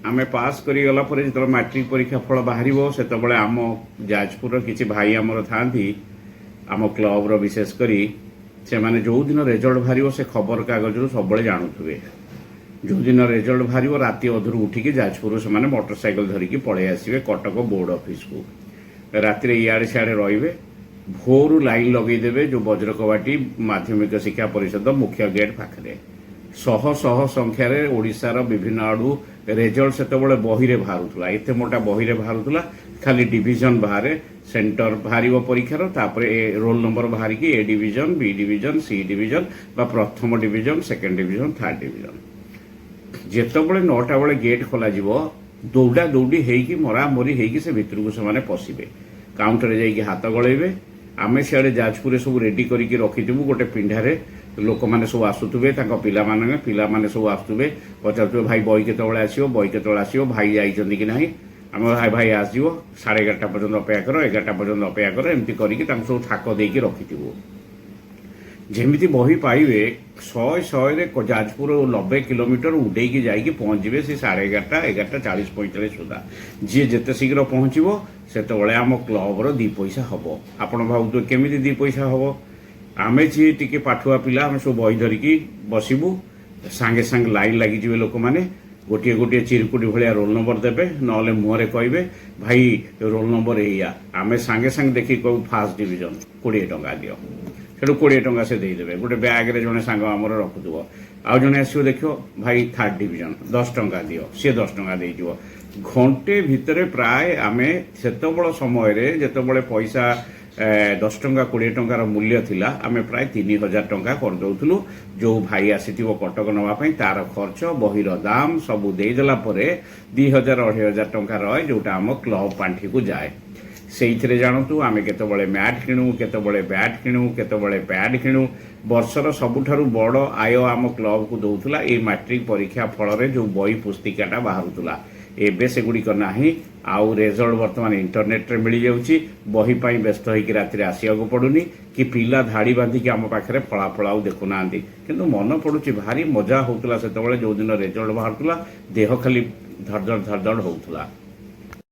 ଆମେ ପାସ୍ କରିଗଲା ପରେ ଯେତେବେଳେ ମାଟ୍ରିକ ପରୀକ୍ଷା ଫଳ ବାହାରିବ, ସେତେବେଳେ ଆମ ଯାଜପୁରର କିଛି ଭାଇ ଆମର ଥାଆନ୍ତି, ଆମ କ୍ଲବର ବିଶେଷ କରି, ସେମାନେ ଯେଉଁଦିନ ରେଜଲ୍ଟ ବାହାରିବ ସେ ଖବରକାଗଜରୁ ସବୁବେଳେ ଜାଣୁଥିବେ। ଯେଉଁଦିନ ରେଜଲ୍ଟ ବାହାରିବ, ରାତି ଅଧରୁ ଉଠିକି ଯାଜପୁରରୁ ସେମାନେ ମୋଟର ସାଇକେଲ ଧରିକି ପଳେଇ ଆସିବେ କଟକ ବୋର୍ଡ ଅଫିସକୁ। ରାତିରେ ଇଆଡ଼େ ସିଆଡ଼େ ରହିବେ, ଭୋରୁ ଲାଇନ୍ ଲଗେଇଦେବେ ଯେଉଁ ବଜ୍ରକବାଟି ମାଧ୍ୟମିକ ଶିକ୍ଷା ପରିଷଦ ମୁଖ୍ୟ ଗେଟ୍ ପାଖରେ। ଶହ ଶହ ସଂଖ୍ୟାରେ ଓଡ଼ିଶାର ବିଭିନ୍ନ ଆଡ଼ୁ ରେଜଲ୍ଟ ସେତେବେଳେ ବହିରେ ବାହାରୁଥିଲା, ଏତେ ମୋଟା ବହିରେ ବାହାରୁଥିଲା। ଖାଲି ଡିଭିଜନ ବାହାରେ, ସେଣ୍ଟର ବାହାରିବ ପରୀକ୍ଷାର, ତାପରେ ଏ ରୋଲ ନମ୍ବର ବାହାରିକି A division, B division, C division ବା ପ୍ରଥମ division, second division, third division. ଯେତେବେଳେ 9ଟା ବେଳେ ଗେଟ୍ ଖୋଲାଯିବ, ଦୌଡ଼ା ଦୌଡ଼ି ହେଇକି, ମରାମରି ହେଇକି ସେ ଭିତରକୁ ସେମାନେ ପଶିବେ, କାଉଣ୍ଟରରେ ଯାଇକି ହାତ ଗଳେଇବେ। ଆମେ ସିଆଡ଼େ ଯାଜପୁରରେ ସବୁ ରେଡି କରିକି ରଖିଥିବୁ ଗୋଟେ ପିଣ୍ଡାରେ। ଲୋକମାନେ ସବୁ ଆସୁଥିବେ, ତାଙ୍କ ପିଲାମାନେ ସବୁ ଆସୁଥିବେ, ପଚାରୁଥିବେ, "ଭାଇ, ବହି କେତେବେଳେ ଆସିବ? ବହି କେତେବେଳେ ଆସିବ? ଭାଇ ଯାଇଛନ୍ତି କି ନାହିଁ?" ଆମେ, "ଭାଇ, ଭାଇ ଆସିଯିବ, 11:30 ପର୍ଯ୍ୟନ୍ତ ଅପେକ୍ଷା କର, 11ଟା ପର୍ଯ୍ୟନ୍ତ ଅପେକ୍ଷା କର।" ଏମିତି କରିକି ତାଙ୍କୁ ସବୁ ଥାକ ଦେଇକି ରଖିଥିବୁ। ଯେମିତି ବହି ପାଇବେ, ଶହେ ଶହେରେ ଯାଜପୁର 90 କିଲୋମିଟର ଉଡେଇକି ଯାଇକି ପହଞ୍ଚିବେ ସେ 11:30, 11:40, 45 ସୁଦ୍ଧା। ଯିଏ ଯେତେ ଶୀଘ୍ର ପହଞ୍ଚିବ, ସେତେବେଳେ ଆମ କ୍ଲବର 2 ପଇସା ହବ। ଆପଣ ଭାବୁଥିବେ, କେମିତି 2 ପଇସା ହବ? ଆମେ ଯିଏ ଟିକେ ପାଠୁଆ ପିଲା, ଆମେ ସବୁ ବହି ଧରିକି ବସିବୁ। ସାଙ୍ଗେ ସାଙ୍ଗେ ଲାଇନ୍ ଲାଗିଯିବେ ଲୋକମାନେ। ଗୋଟିଏ ଗୋଟିଏ ଚିରକୁଟି ଭଳିଆ ରୋଲ ନମ୍ବର ଦେବେ, ନହେଲେ ମୁହଁରେ କହିବେ, "ଭାଇ, ରୋଲ ନମ୍ବର ଏଇଆ।" ଆମେ ସାଙ୍ଗେ ସାଙ୍ଗେ ଦେଖିକି କହିବୁ, "ଫାର୍ଷ୍ଟ ଡିଭିଜନ, 20 ଟଙ୍କା ଦିଅ।" ସେଠୁ 20 ଟଙ୍କା ସେ ଦେଇଦେବେ। ଗୋଟେ ବ୍ୟାଗରେ ଜଣେ ସାଙ୍ଗ ଆମର ରଖୁଥିବ। ଆଉ ଜଣେ ଆସିବ, ଦେଖିବ, "ଭାଇ, ଥାର୍ଡ ଡିଭିଜନ, 10 ଟଙ୍କା ଦିଅ।" ସିଏ 10 ଟଙ୍କା ଦେଇଯିବ। ଘଣ୍ଟେ ଭିତରେ ପ୍ରାୟ ଆମେ ସେତେବେଳ ସମୟରେ, ଯେତେବେଳେ ପଇସା 10 ଟଙ୍କା 20 ଟଙ୍କାର ମୂଲ୍ୟ ଥିଲା, ଆମେ ପ୍ରାୟ 3000 ଟଙ୍କା କରିଦେଉଥିଲୁ। ଯୋଉ ଭାଇ ଆସିଥିବ କଟକ ନେବା ପାଇଁ, ତାର ଖର୍ଚ୍ଚ, ବହିର ଦାମ ସବୁ ଦେଇଦେଲା ପରେ 2000, 2500 ଟଙ୍କା ରହେ, ଯୋଉଟା ଆମ କ୍ଲବ ପାଣ୍ଠିକୁ ଯାଏ। ସେଇଥିରେ ଜାଣନ୍ତୁ ଆମେ କେତେବେଳେ ମ୍ୟାଟ୍ କିଣୁ, କେତେବେଳେ ବ୍ୟାଟ୍ କିଣୁ, କେତେବେଳେ ପ୍ୟାଡ୍ କିଣୁ। ବର୍ଷର ସବୁଠାରୁ ବଡ଼ ଆୟ ଆମ କ୍ଲବକୁ ଦଉଥିଲା ଏଇ ମାଟ୍ରିକ ପରୀକ୍ଷା ଫଳରେ ଯୋଉ ବହି ପୁସ୍ତିକାଟା ବାହାରୁଥିଲା। ଏବେ ସେଗୁଡ଼ିକ ନାହିଁ। ଆଉ ରେଜଲ୍ଟ ବର୍ତ୍ତମାନ ଇଣ୍ଟରନେଟରେ ମିଳିଯାଉଛି। ବହି ପାଇଁ ବ୍ୟସ୍ତ ହେଇକି ରାତିରେ ଆସିବାକୁ ପଡୁନି କି ପିଲା ଧାଡ଼ି ବାନ୍ଧିକି ଆମ ପାଖରେ ଫଳାଫଳ ଆଉ ଦେଖୁନାହାନ୍ତି। କିନ୍ତୁ ମନ ପଡୁଛି, ଭାରି ମଜା ହଉଥିଲା ସେତେବେଳେ। ଯୋଉଦିନ ରେଜଲ୍ଟ ବାହାରୁଥିଲା, ଦେହ ଖାଲି ଧଡ଼ଧଡ଼ ଧଡ଼ଧଡ଼ ହଉଥିଲା।